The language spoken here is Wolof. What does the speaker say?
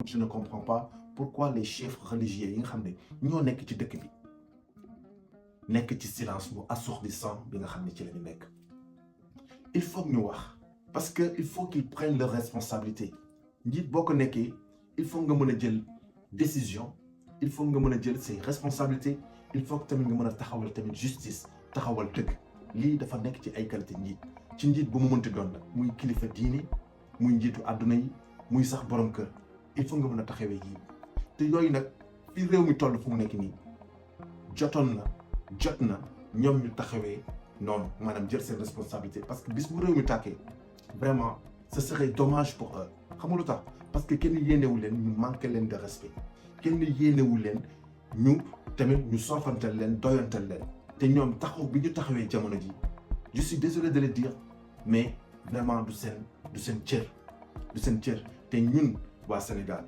je ne comprends pas pourquoi les chefs religieux yi nga xam ne ñoo nekk ci dëkk bi nekk ci silence bu assourdissant bi nga xam ne ci la ñu nekk. il faut que ñu wax parce que il faut qu'ils prennent leurs responsabilités njiit boo ko nekkee il faut nga mën a jël décision il faut nga mën a jël ses responsabilités il faut que tamit nga mën a taxawal tamit justice taxawal dëgg lii dafa nekk ci ay qualité njiit ci njiit bu mu mënti doon nag muy kilifa diine muy njiitu àdduna yi muy sax borom kër il faut nga mën a taxawee yii te yooyu nag fi réew mi toll fu mu nekk nii jot na ñoom ñu taxawee noonu maanaam jël seen responsabilité parce que bis bu réew mi tàkkee vraiment ce serait dommage pour eux xam nga lu tax parce que kenn yéenewu leen ñu manqué leen de respect kenn yéenewu leen ñu tamit ñu soofantal leen doyantal leen te ñoom taxaw bi ñu taxawee jamono ji je suis désolé de le dire mais vraiment du seen cër te ñun waa Sénégal